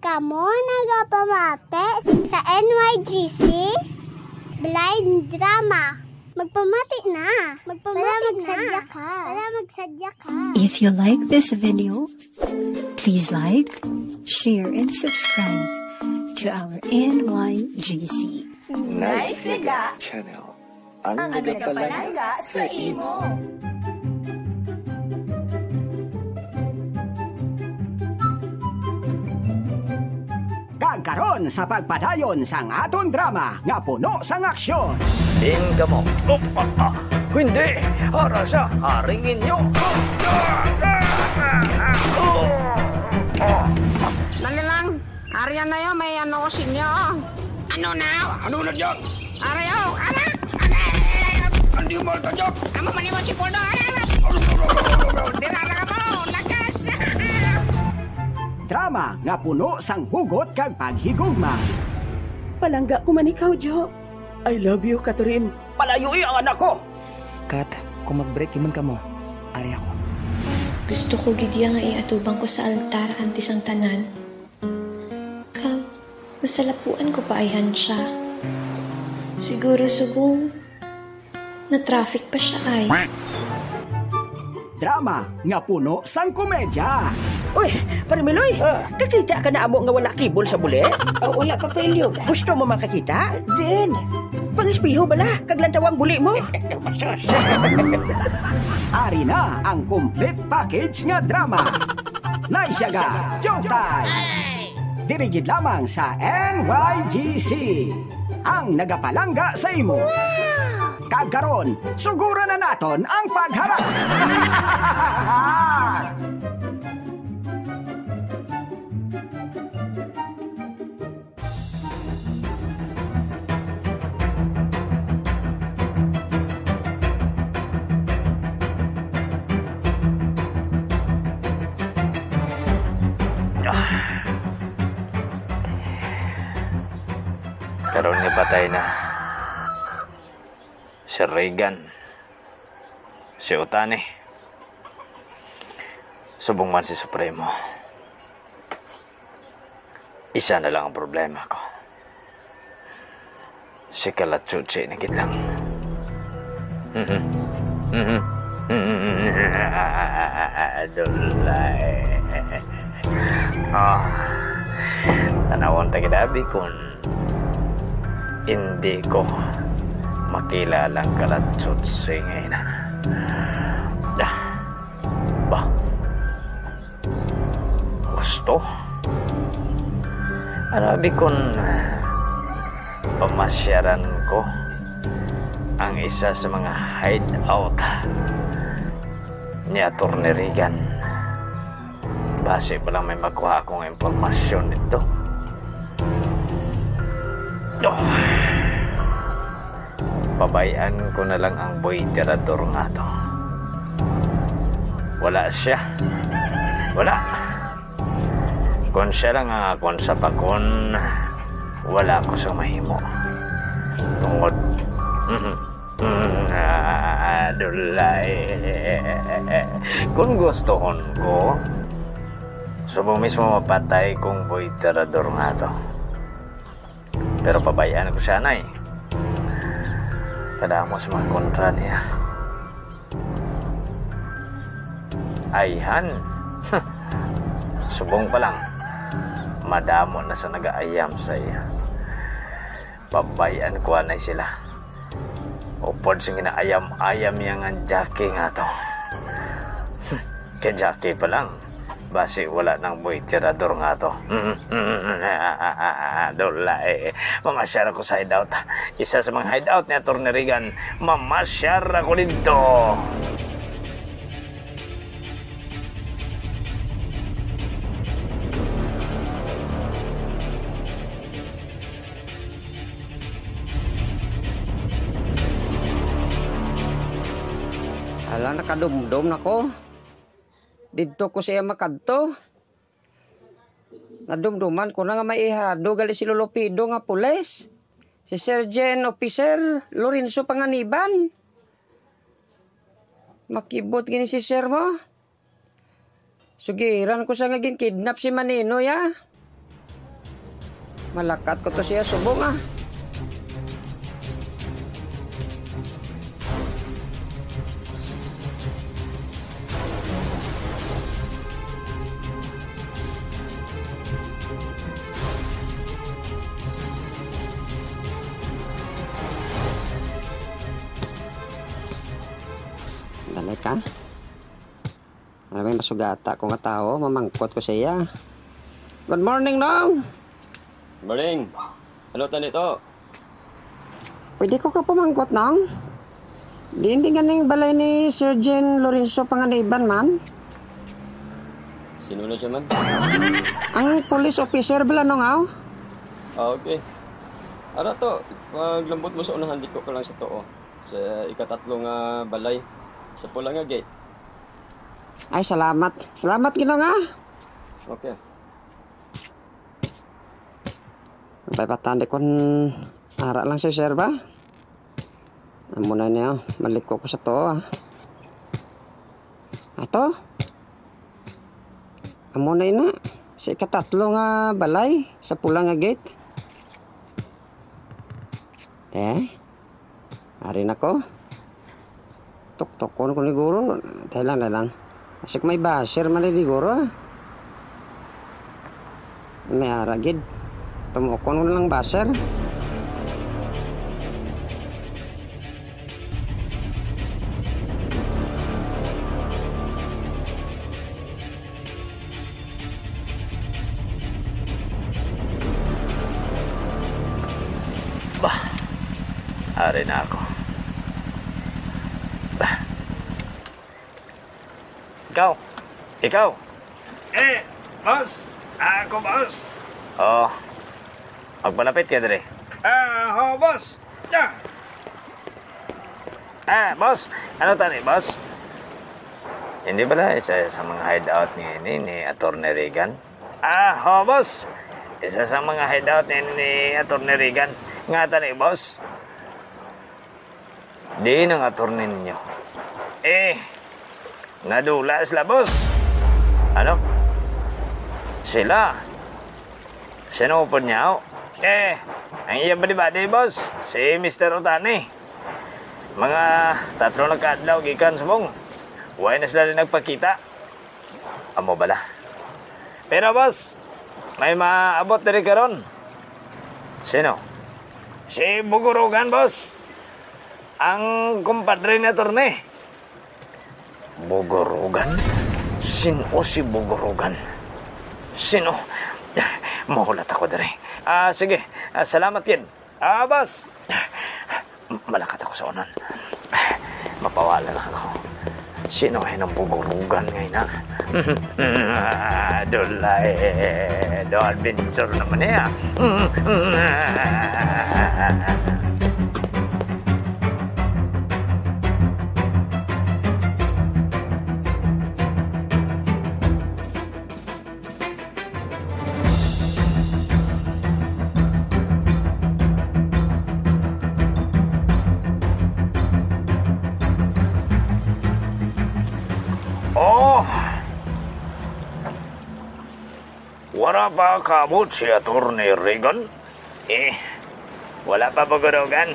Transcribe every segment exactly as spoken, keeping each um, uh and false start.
Kamo nagapamati sa N Y G C Blind Drama. Magpamati na. Magpamati Para na. Magsadya ka. Para magsadya ka. If you like this video, please like, share, and subscribe to our N Y G C. Nice Channel. Ang nagapalangga sa imo. Kag karon sa pagpadayon sang aton drama nga puno sang aksyon. Sing kamo. Op, ah, ah. Hindi! Ara siya! Haring inyo! Dali lang! Arian na yun, may ano ko sa inyo. Ano na? Ano na dyan? Aray, oh, anak! Aray, aray, aray, aray. Hindi mo ka dyan! Amo man mo si Poldo, aray, aray. Dira na ka mo, lakas! Drama nga puno sang hugot kag paghigugma. Palangga ko man ikaw, Jo. I love you, Catherine. Palayui ang anak ko! Kat, kung mag-break man kamo, ari ako. Gusto ko gid iya nga iatubang ko sa altar antes ang tanan. Kag masalapuan ko pa ayhan siya. Siguro subong na-traffic pa siya ay. Drama nga puno sang komedya. Uy, Pare Miloy, Ah. Kakita ka na amo nga wala kibol sa buli? Ah, wala pa, Pelyo. Gusto mo makakita? Din. Pang-espeho bala, kag lantaw ang buli mo. Ari na ang complete package nga drama. Naisyaga, Showtime! Diri gid lamang sa N Y G C, ang nagapalangga sa imo. Kag karon, suguran na naton ang pagharap. Ah. Karon nga patay na si Regan, si Otani, subong man si Supremo. Isa na lang ang problema ko. Si Kalachuchi na gid lang. Mhm. Mhm. Dulay. Ah, tanawon ta gid abi kung hindi ko makilala ang Kalachuchi nga ina. Ah, ba? Gusto? Ano abi kun pamasyaran ko ang isa sa mga hideout ni Attorney Regan? Basi pa lang may makuha akong impormasyon dito. Oh. Pabay-an ko na lang ang boy tirador nga to. Wala siya. Wala. Kung siya lang ang akon sa pakon, wala ko sa mahimo. Tungod. Mhm. Mm, ah, Dulay. Kung gustuhon ko, subong mismo mapatay kong boy tirador nga to. Pero pabay-an ko siya, nay. Kadamo sa mga kontra niya. Ayhan. Subong pa lang. Madamo na sa nagaayam sa iya. Pabay-an ko anay sila. Upod sing ginaayam-ayam niya nga Jackie nga to. Kay Jackie pa lang. Basi wala nang boy tirador nga to. Dulay. Mamasyar ako sa hideout. Isa sa mga hideout ni Attorney Regan. Mamasyar ako dito. Hala, nakadumdom na ko. Didto ko siya makadto. Nadumduman ko na nga may ihado gali si Lolo Pido nga pulis. Si Sergeant Officer Lorenzo Panganiban. Makibot gini si sir mo. Sugiran ko sa nga ginkidnap si Maninoy, ah. Malakat ko to siya subong, ah. Dali ka. Ano may masugata ko nga tawo, mamangkot ko sa iya. Good morning, Nong! Morning! Ano tani to? Pwede ko ka pamangkot, Nong? Diin di ganing balay ni Sir Jen Lorenzo Panganiban man? Sino na siya man? Ang police officer bala, Nong, aw? Ah, okay. Ara to, paglambot mo sa unahan, di ko ka lang sa tuo. Sa ikatatlo nga balay, sa pula nga gate. Ay, salamat. Salamat, Ginoo nga. Okay. Ang paypatan di kon ara lang si sir ba? Amo na niya, maliko ko sa to, ah. Ato? Amo na ina. Sa ikatatlo nga balay, sa pula nga gate. Eh? Ari na ko. Tuktukon ko ni guro. Tayo lang, tayo lang. Asik may basher man ni guro, ah. May ara gid. Tumukon ko na lang basher. Bah, ari na ako. Bah. Ikaw? Ikaw? Eh, boss. Ako, boss. Oh. Magpalapit ka diri. Ah, ho, boss. Ah. Ah, boss. Ano tani, boss? Hindi bala isa sa mga hideout ni, ni, ni Attorney Regan? Ah, ho, boss. Isa sa mga hideout ni, ni Attorney Regan. Nga tani, boss? Diin ang attorney ninyo? Eh, nadula sila, boss. Ano? Sila? Sino po niya? Eh, ang iya badi-badi, boss, si Mister Otani. Mga tatlo na ka adlaw gikan subong. Wala na sila rin nagpakita. Amo bala. Pero, boss, may maabot diri karon. Sino? Si Bugurugan, boss. Ang kumpadre ni attorney. Bugurugan? Sino si Bugurugan? Sino? Mahulat ako diri. Ah, sige. Ah, salamat, kid. Ah, boss. Malakat ako sa unan. Mapawala na ako. Sino ay nang Bugurugan nga ina? Dulay. Do adventure naman niya. Oh! Wala pa kaabot si Attorney Regan? Eh, wala pa, Bugurugan.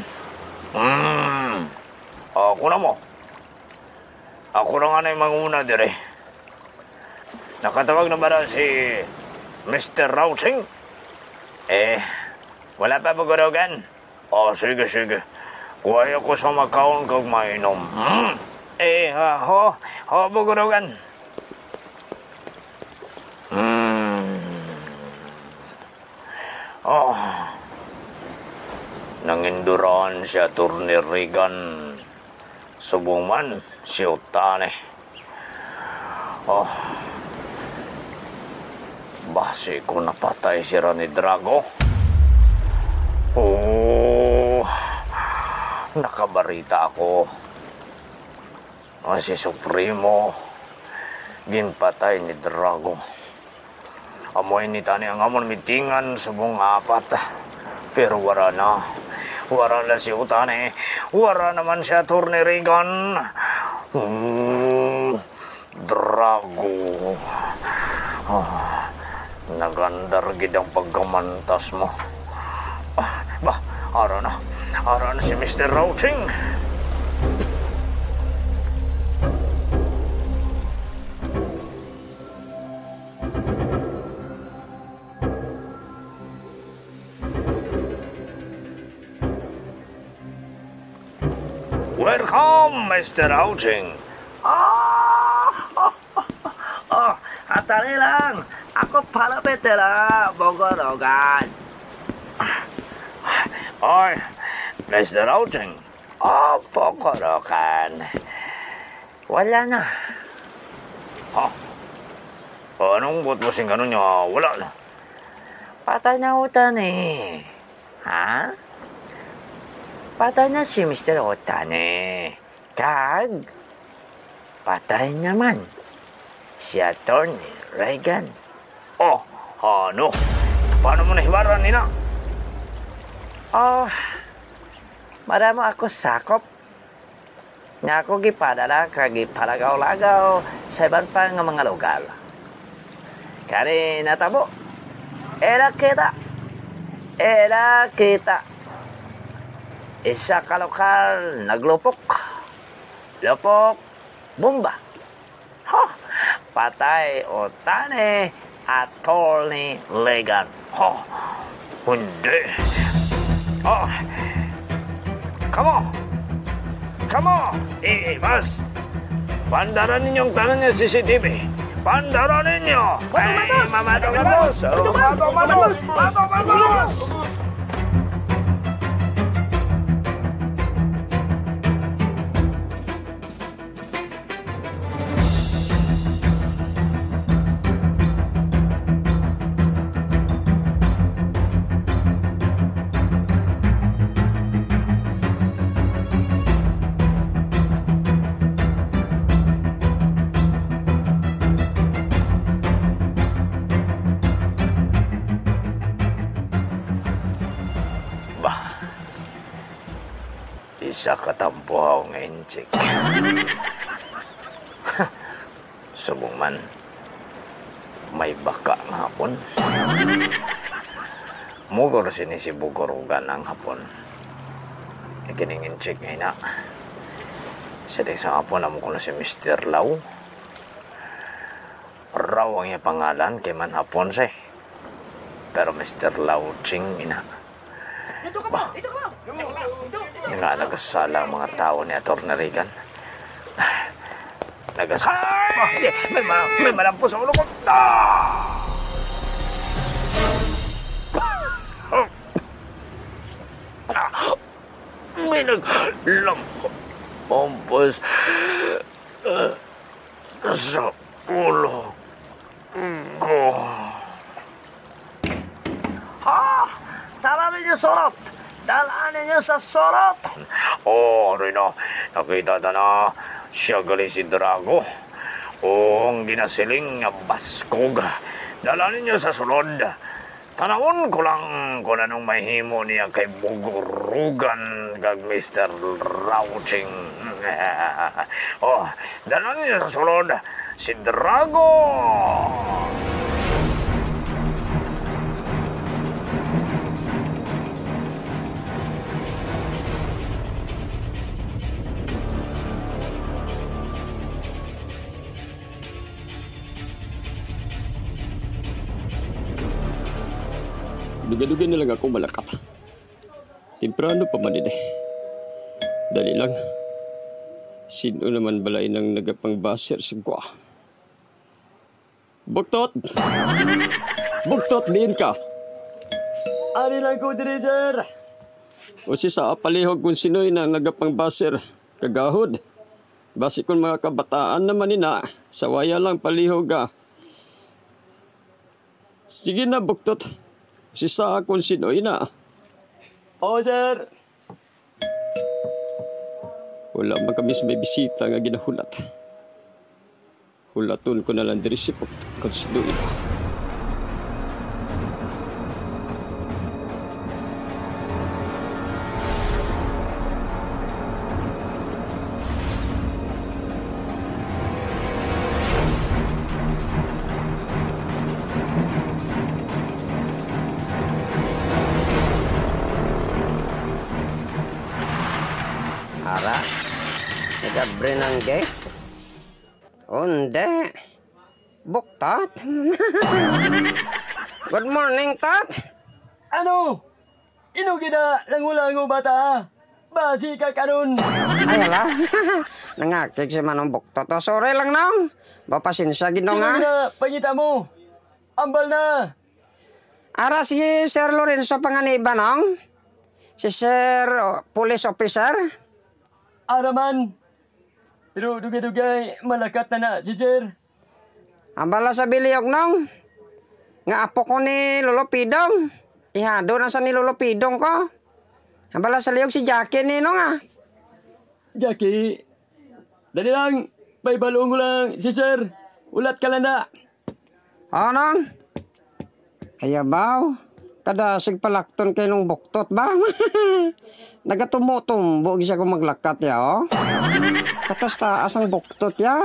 Hmm. Ako na mo. Ako na nga na yung manguna dire. Nakatawag na ba na si Mister Rousing? Eh, wala pa, Bugurugan. Oh, sige, sige. Kuha ako sa makaon kag mainom. Hmm? Eh, ha, ho, ho, Bugurugan. Hmm. Oh. Nanginduran si Attorney Regan. Subong man, siyuta ni. Oh. Basi ko napatay si Rani Drago. Oh. Nakabarita ako nga si Supremo ginpatay ni Drago. Amo ini tani ang amon mitingan subong nga apat. Pero wara na. Wara na si Utani. Wara naman si Attorney Regan. Hmm, Drago. Ah, Nagandar gid ang pagkamantas mo. Ah, ba, ara na. Ara na si Mister Rouching. Welcome, Mister Rouching. Ah! Oh, atari lang. Ako pala, Petera, Bogorogan. Oy, Mister Rouching. Oh, Bogorogan. Wala na. Ha? Anong buot mo sing ganun nga wala na? Patay na Otani. Ha? Patay na si Mister Otani. Kag patay naman si Attorney Reagan. Oh, ano? Paano mo nahibaran nina? Oh, maramo ako sakop nga ako gipadala kag gipalagaw-lagaw sa iban pa nga mga lugar. Kani natabo, ila kita, ila kita. Isa ka lokal naglupok. Lupok, bomba. Ha! Patay, Otani, Attorney Reagan. Ha! Hindi. Oh. Kamo! Kamo! Imas! Pandara ninyo ang tanan nga C C T V. Pandara ninyo! Ay, mamato-matos! Mamato-matos! Mamato-matos! Bah, isa ka tampuhaw nga intsik. Subong man, may baka nga hapon. Mugor sini si Bugorogan ang hapon. Ikining intsik nga ina. Sa di sa hapon, amo ko na si Mister Lau. Raw ang iya pangalan kay manhapon siya. Pero Mister Lauching ina. Dito ka ba? Dito ka ba? Dito, dito. Nga nagkasala ang mga tao ni Attorney Reagan. Nagas- Ay! May ma-, may malampo sa ulo ko. Ah! May naglampo. Mampos. Ah. Sa ulo ko. Ha? Dala ninyo surot! Dala ninyo sa surot! Oh, Rino, nakita ta na siya gali si Drago. Oh, ang ginasiling nga baskog. Dala ninyo sa sulod. Tanawon ko lang kung anong mahimo niya kay Bugurugan kag Mister Rouching. Oh, dala niya sa sulod si Drago! Dugay-dugay na lang ako malakat. Temprano pa man ini. Dali lang. Sino naman balay nang nagapangbaser sa gwa? Buktot! Buktot, diin ka? Ari lang ko diri, sir. O si sa palihog kung sinoy nang nagapangbaser kagahod. Basi kung mga kabataan naman ina, sawaya lang palihog, ah. Sige na, buktot. Si sa akon sinoy na. Oo, sir. Wala man kami sa may bisita nga ginahulat. Hulaton ko na lang diri si buktot kung sinoy na. Kabre ng gate? Unde? Buktot? Good morning, Tot. Ano? Ino gina langulango, bata? Basi ka karon. Ay, ala. Nangakig si Manong Buktot. Oh, sorry lang, Nong. Ba, pasensya gid, Nong, Sino ha? Gina pangita mo? Ambal na. Ara si Sir Lorenzo Panganiban, Nong. Si Sir, oh, police officer. Ara man. Pero dugay-dugay, malakat na na si Sir. Ambala sa biliyog, Nong, nga apo ko ni Lolo Pidong. Ihado na sa ni Lolo Pidong ko. Ambala sa liyog si Jackie ni, Nong, ah. Jackie, dali lang. Paibalon ko lang si Sir. Ulat ka lang na. Oh, Nong. Ayabaw. Kadasig palakton kay nung buktot ba? Nagatumo-tumbo siya kung maglakat ya, oh. Katas taas ang buktot ya.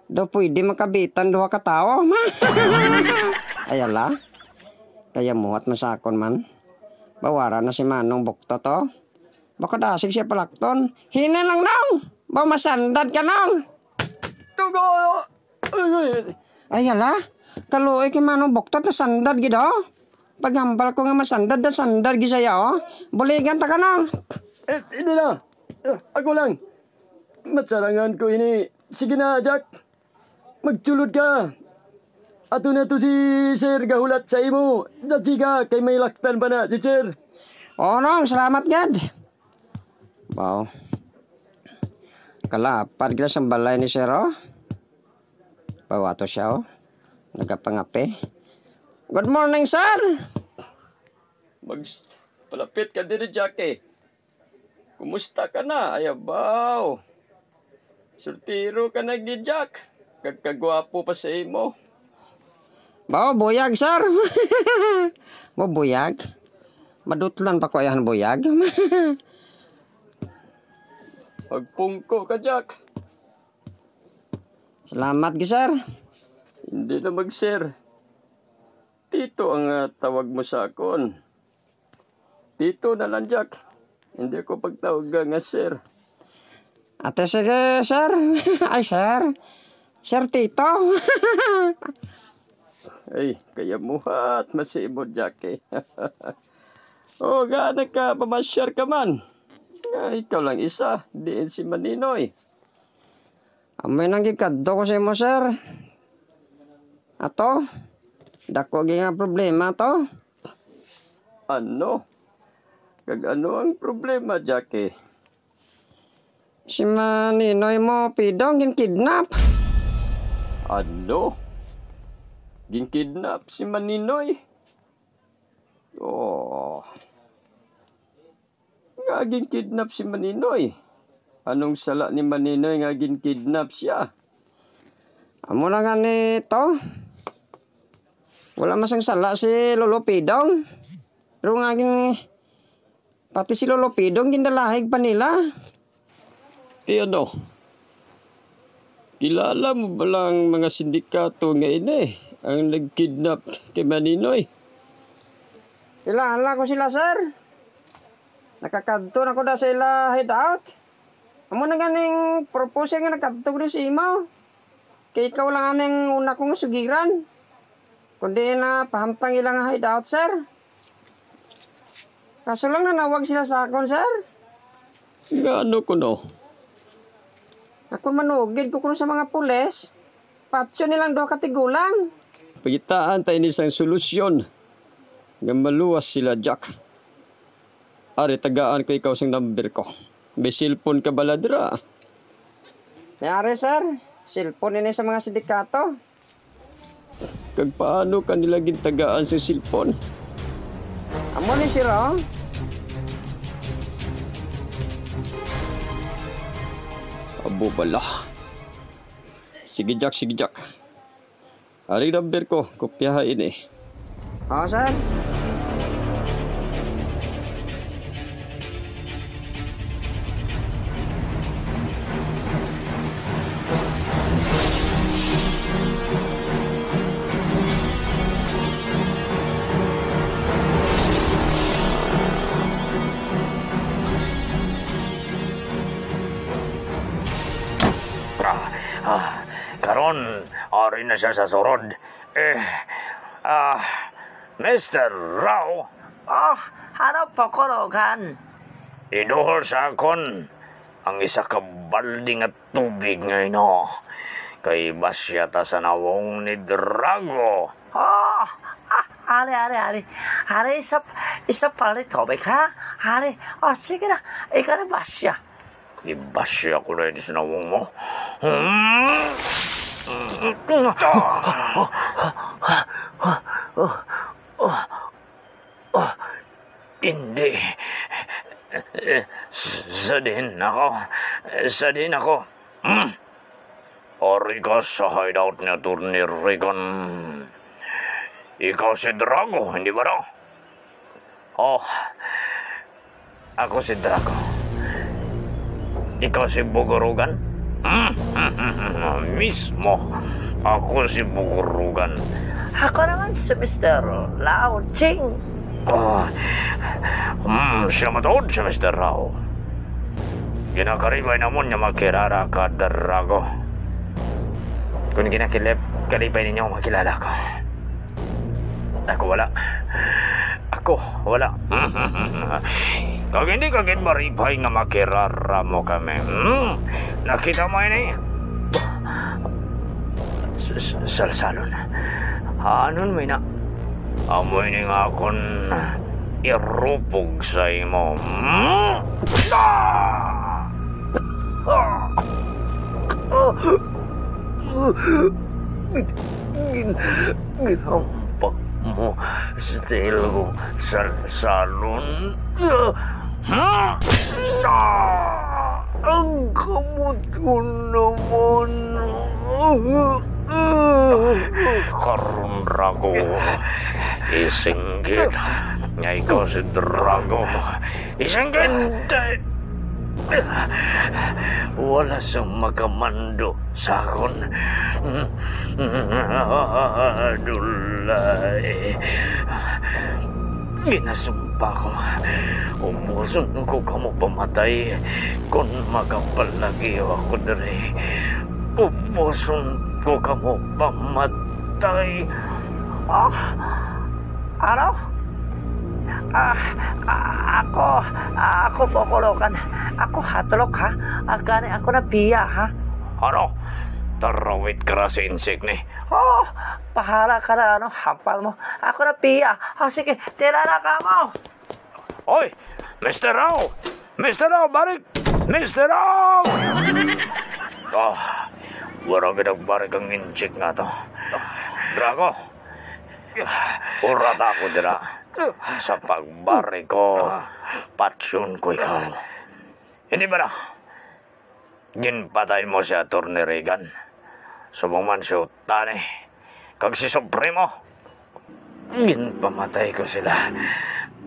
Daw pwede makabitan duha ka tawo. Ayaw la. Kaya muhat masakon man. Bawara na si Manong Buktot, oh. Baka dasig siya palakton. Hina lang, Nong. Ba masandad ka, Nong? Tugo! Ay, ay, ay. Ay, hala. Kaluoy kay Manong Buktot na sandad gid, oh. Paghambal ko nga masandad na sandad gid siya, oh. Buligan ta ka, Nong. Eh, hindi na. Eh, ako lang. Matsarangan ko ini. Sige na, Jack. Magsulod ka. Ato na to si Sir gahulat sa imo. Dati ka kay may laktan pa na si Sir. Oo, Nong. Salamat gid. Wow. Kalapad gid sang balay ni Sir, oh. Pawato siya, oh. Nagapangape. Good morning, sir. Mag-, palapit ka diri, Jackie. Kumusta ka na? Ay, abaw. Soltero ka na gid, Jack. Kag kagwapo pa sa imo. Ba, buyag, sir. Ba, buyag. Madutlan pa ko ayan, buyag. Magpungko ka, Jack. Salamat, gi, sir. Hindi na mag-sir. Tito ang, ah, tawag mo sa akon. Tito na lang, Jack. Hindi ko pagtawag nga sir. Ate, sige, sir. Ay, sir. Sir Tito. Ay, kaya muhat masibod, Jackie. O, ga, nagkapamasyar ka man. Nga, ikaw lang isa, diin si Maninoy. Amoy nang gikadto ko sa imo, sir. Ato, dako gyud nga problema to. Ano? Kag ano ang problema, Jackie? Si Maninoy mo, Pidong, ginkidnap. Ano? Ginkidnap si Maninoy? Oh. Nga ginkidnap si Maninoy? Anong sala ni Maninoy nga ginkidnap siya? Amo na nga ni to. Wala man sang sala si Lolo Pidong. Pero nga gin-, pati si Lolo Pidong gindalahig pa nila. Ti ano? Kilala mo ba lang mga sindikato nga ini ang nagkidnap kay Maninoy? Kilala ko sila, sir. Nakakadto na ko da sa ila hideout. Amo na ganing purpose nga nakadto ko sa imo. Kay ikaw lang aning una ko nga sugiran. Kundi na pahamtang ila nga hideout, sir. Kaso lang nanawag sila sa akon, sir. Nga ano kuno? Akon manugid ko kuno sa mga pulis, patyon nilang duha ka tigulang. Pagitaan ta ini sang solusyon nga maluwas sila, Jack. Ari, tagaan ko ikaw sang number ko. May cellphone ka bala dira? May ari, sir. Cellphone ini sa mga sindikato. Kag paano ka nila gintagaan sa cellphone? Amo ni, sir, oh. Abo bala. Sige, Jack, sige, Jack. Ari number ko, kopyaha ini. Oh, sir. Ari na siya sa surod. Eh, ah, Mister Rao. Oh, ano po, Kurugan? Iduhol sa akon ang isa ka balde nga tubig nga ino. Kay basya ta sa nawong ni Drago. Oh, ah, ari, ari, ari. Ari, isa, isa pa rin tubig, ha? Ari, oh, sige na. Ikaw na basya. Ibasya ko na ini sa nawong mo. Hmm? Hindi. S-, sadin ako. Sadin ako. Hmm? Ari ka sa hideout ni Attorney Regan. Ikaw si Drago, hindi ba daw? Oh, ako si Drago. Ikaw si Bugurugan? Mismo. Ako si Bugurugan. Ako naman si Mister Lao Ching. Oh, hmm, siya matuod si Mister Rao. Ginakaribay namon nga makilala ka, Drago. Kung ginakilip, kalipay ninyo makilala ko. Ako wala. Ako wala. Kag hindi ka gid maripay nga makirara mo kami. Hmm? Nakita mo ini? S-, s-, salsalon. Anon may na? Amo ini nga akon irupog sa imo. Hmm? Ah! Gin-, ginhampak mo, style ko, salsalon. Hmm? Ah! Ang kamot ko naman. Karon, Drago, isinggit nga ikaw si Drago. Isinggit! Wala sang makamando sa akon. Dulay. Ginasumpa ko. Ubuson ko kamo pamatay kon makapalagyo ako diri. Ubuson ko kamo pamatay. Ah, ano? Ah, ah, ako, ah, ako po, Kulokan. Ako hatlok, ha? Ah, gani ako na piya, ha? Ano? Tarawit ka ra sa insik ni. Oh, pahala ka na, ano, hapal mo. Ako na piya. Ah, sige, tira na ka mo. Oy, Mister Rao! Mister Rao, barik! Mister Rao! Ah, wala gid nagbarik ang insik nga to. Drago, urata ako dira. Sa pagbari ko, patyon ko ikaw. Hindi ba na? Ginpatay mo si Attorney Regan, subong man si Utani, kag si Supremo. Ginpamatay ko sila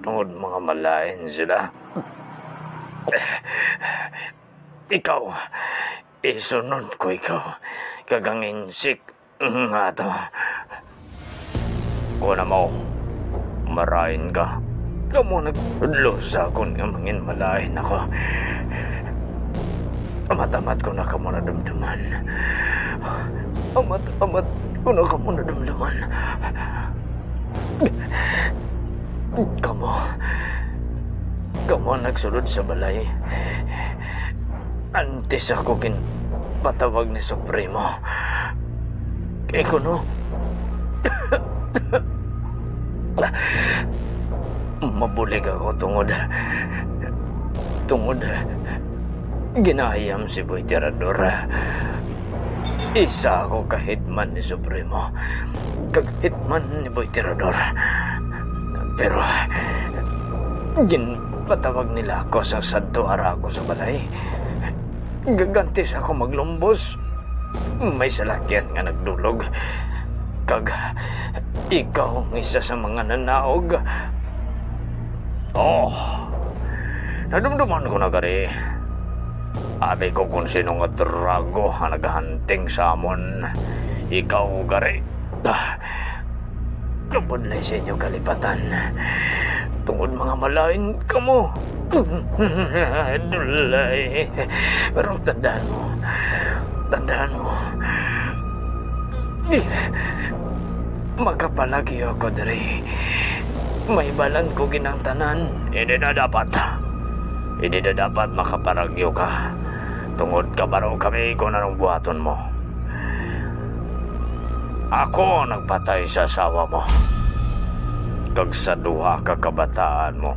tungod mga malain sila. Ikaw, isunod ko ikaw, kag ang insik nga ato. Kon amo, marain ka. Kamo nagtudlo sa akon nga mangin malain ako. Amat-amat ko na kamo nadumduman. Amat-amat ko na kamo nadumduman. Kamo, kamo nagsulod sa balay. Antes ako ginpatawag ni Supremo. Kay kuno, mabulig ako tungod, tungod ginahayam si Boy Tirador. Isa ako ka hitman ni Supremo, kag hitman ni Boy Tirador. Pero ginpatawag nila ako sa sadto ara ako sa balay. Gaganti sa ako maglumbos, may salakyan nga nagdulog, kag ikaw ang isa sa mga nanaog. Oh, nadumduman ko na gari. Abi ko kung sino nga drago ang nagahunting sa amon. Ikaw gari. Ah, nabudlay sa inyo kalipatan. Tungod mga malain kamo. Dulay. Pero tandaan mo, tandaan mo, Makapalagyo ko diri. Mahibalan ko gid ang tanan. Hindi na dapat. Hindi na dapat makaparagyo ka. Tungod kabaro kami kung anong buhaton mo. Ako ang nagpatay sa asawa mo kag sa duha ka kabataan mo.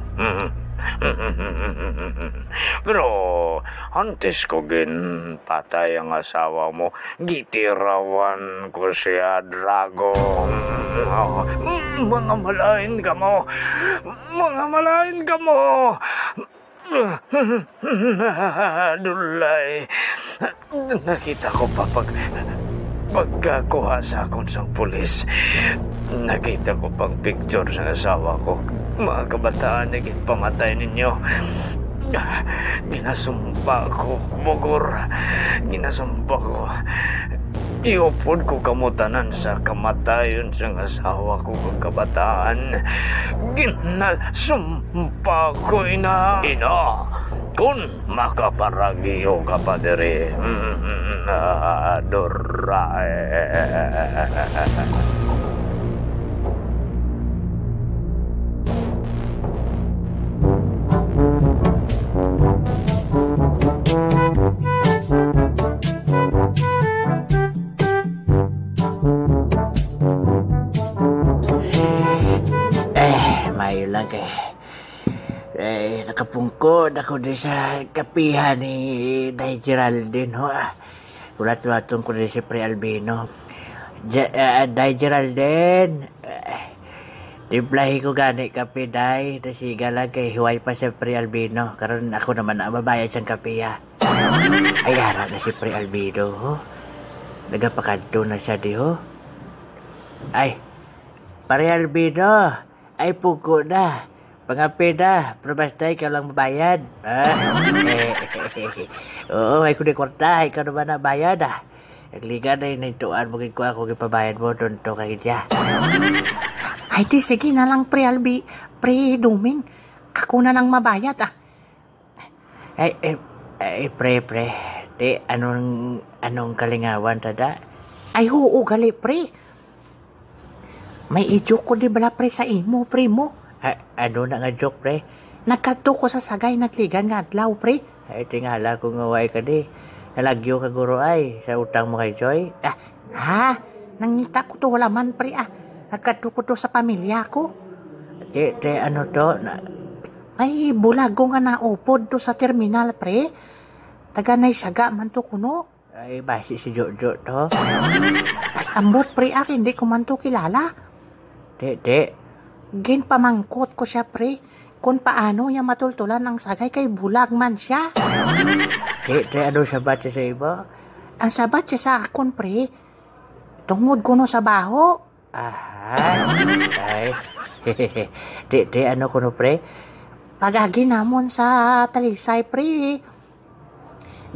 Pero antes ko ginpatay ang asawa mo, gitirawan ko siya, Drago. Mga malain kamo! Mga malain kamo! Dulay. Nakita ko pa pag, pagkakuha sa akon sang pulis. Nakita ko pang picture sa asawa ko. Mga kabataan na ginpamatay ninyo. Ginasumpa ko, Bugor. Ginasumpa ko. Iupod ko kamo tanan sa kamatayon sang asawa ko kag kabataan. Ginasumpa ko, ina. Ina, kun makaparagyo ka pa diri. Aduray. Eh, maayo lang kay, eh, nakapungko na ko di sa kapihan ni Day Geraldine, ho, ah. Ulat-ulaton ko di si Pre Albino. Ja-, ah, Day Geraldine, eh, timplahi ko gani kape, Day. Dasiga lang kay huway pa si Pre Albino. Karon ako naman ang mabayad sang kape, ah. Ay, ara na si Pre Albido, ho. Nagapakadto na siya di, ho. Ay, Pre Albido, ay pugo na. Pangape na, pero basta ikaw lang mabayad. Ah? Oo, ay ko di kwarta, ikaw naman na bayad, ah. Nagliga na yung nahintuan mo, gid ko ako gipabayad mo, tonto ka gid siya. Ay, di, sige na lang, Pre Albi, Pre Duming. Ako na lang mabayad, ah. Ay, eh, ay, pre, pre. Di, anong, anong kalingawan, tada? Ay, huo, gali, pre. May i-joke ko, di bala, pre, sa imo, pre mo. Ah, ano na nga joke, pre? Nagkadto ko sa Sagay, nagligan nga adlaw, pre. Ay, tingala ko nga way ka, di. Nalagyo ka, guro, ay, sa utang mo kay Joy. Ah, ha? Nangita ko to, wala man, pre, ah. Nagkadto ko to sa pamilya ko. Di, di, ano to? Na, may bulago nga naupod to sa terminal, pre. Taga Naisaga man to kuno. Ay, basi si Jojo to. Ay, ambot, pre, ah, hindi ko man to kilala. Di, di. Ginpamangkot ko siya, pre, kung paano niya matultulan ang Sagay kay bulag man siya. Di, di, ano sabat siya sa imo? Ang sabat siya sa akon, pre, tungod kuno sa baho. Aha. Ay. Di, di, ano kuno, pre? Pag-agi namon sa Talisay, pre,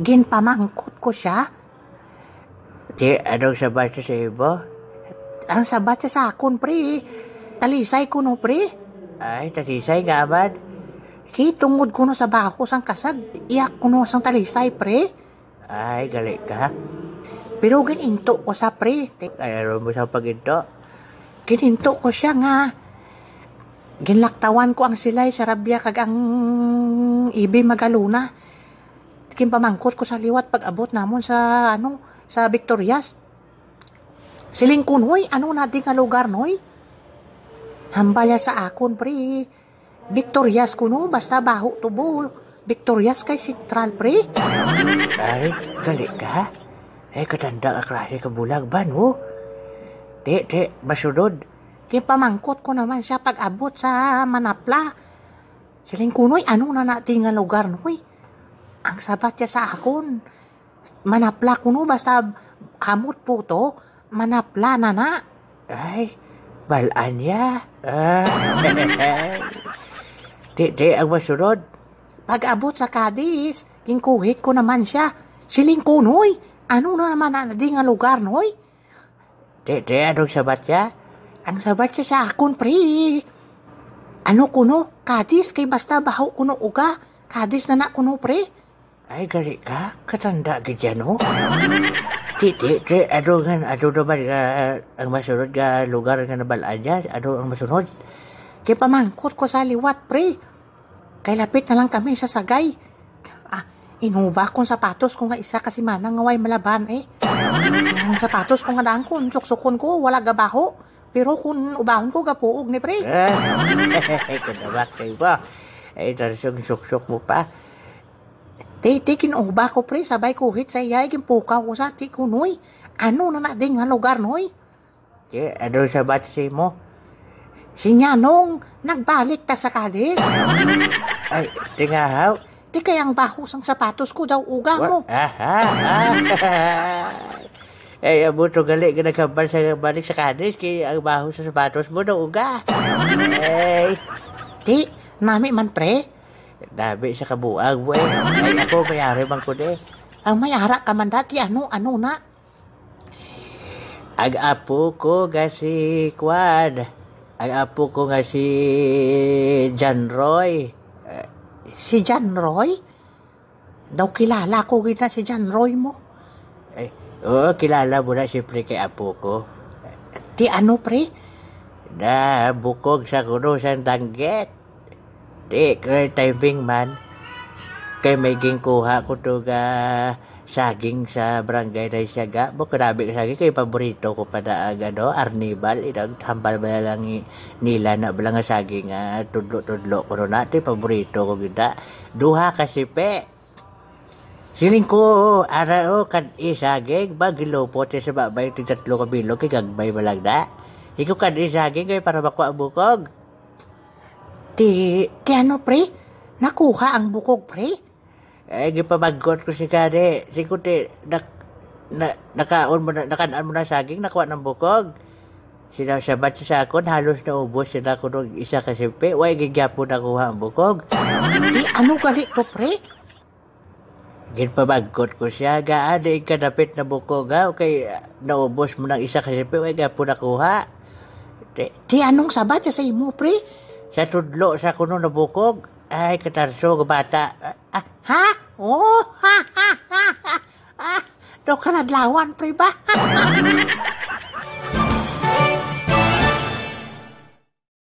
ginpamangkot ko siya. Di, anong sabat siya sa imo? Ang sabat siya sa akon, pre. Talisay kuno, pre. Ay, Talisay nga, man. Kay tungod kuno sa baho sang kasag, iya kuno sang Talisay, pre. Ay, gali ka. Pero gininto ko sa, pre. Ay, ano mo sa paginto? Gininto ko siya nga ginlaktawan ko ang Silay, Sarabia, kag ang Ibi Magalona. Ginpamangkot ko sa liwat pag-abot namon sa, ano, sa Victorias. Siling ko, "Noy, ano na di nga lugar, Noy?" Hambal niya sa akon, pre. Victorias kuno, basta baho tubo. Victorias kay sentral, pre. Ay, gali ka. Ay, katanda ka klase ka bulag ba, no? Di, di, masunod. Ginpamangkot ko naman siya pag-abot sa Manapla. Siling ko, "Noy, ano na na di nga lugar, Noy?" Ang sabat niya sa akon, "Manapla kuno, basta hamot po to, Manapla na na." Ay, balaan niya. Ah. Di, di, ang masunod. Pag-abot sa Cadiz, ginkuhit ko naman siya. Siling ko, "Noy, ano na naman na di nga lugar, Noy?" Di, di, anong sabat niya? Ang sabat niya sa akon, pre. Ano kuno? Cadiz, kay basta baho kuno uga. Cadiz na na kuno, pre. Ay, gali ka. Katanda gid yan, oh. Ti, ti, ti, ano nga, ano naman nga, ah, ang masunod nga lugar nga nabalaan niya? Ano ang masunod? Kay pamangkot ko sa liwat, pre. Kay lapit na lang kami sa Sagay. Ah, inuba kong sapatos ko nga isa ka semana nga way malaban, eh. Ang sapatos ko nga daan ko, suksukon ko, wala gabaho. Pero kung ubahon ko, gapuog ni, pre. Kadawat kayo ba? Ay, tarsong suksok mo pa. Ti, ti, kinuba ko, pre, sabay kuhit sa iya, ginpukaw ko sa ti ko, noy. Ano na na ding nga lugar, noy? Ti, ano sa bat si mo? Si Nyanong, nagbalik ta sa Cadiz. Ay, tingahaw. Ti, kay ang baho sang sapatos ko daw uga mo. Aha, ah. Ay, amo to gali nga naghambal sa balik sa Cadiz, kay ang baho sa sapatos mo daw uga. Ay, ti, nami man, pre. Dami sa kabuang mo, eh. Ay, ako, may-ari man ko, eh. Ang may-ara ka man dati, ano, ano na? Ang apo ko nga si Kwan. Ang apo ko nga si John Roy. Eh, si John Roy? Daw kilala ko gid na si John Roy mo. Eh, oo, kilala mo na siyempre kay apo ko. Ti ano, pre? Na, bukog sa kuno sang danggit. Di, kay timing man. Kay may ginkuha ko to nga saging sa barangay na siya ga. Bukod nabi ka saging, kay paborito ko pa na ang ano, arnibal. Inang tambal ba lang i-, nila na bala nga saging, ah, tudlo-tudlo ko na. Ito paborito ko gid na. Duha ka sipe. Siling ko, ara o, kan isaging, ba gilupot siya sa babay, tig tatlo ka bilog, kay gagmay ba lang na? Ikaw kan isaging, kay para makuha ang bukog. Ti, ti ano, pre? Nakuha ang bukog, pre? Eh, gipamangkot ko si kani, si ko ti, nak-, na, nakaon mo na, nakan-an mo na saging, nakuha ng bukog. Sinasabat siya sa akon, halos naubos siya na kuno isa ka sipe, way gid gyapon nakuha ang bukog. Ti ano gali to, pre? Ginpamangkot ko siya, "Gaano ing kadapit na bukog, ha? Okay, naubos mo ng isa ka sipe, way gyapon nakuha." Ti, ti anong sabat siya sa imo, pre? Sa tudlo sa kuno na bukog. Ay, katarso nga bata. Ah, ha? Oh, ha, ha, ha, ha. Ah, daw kaladlawan, pre ba?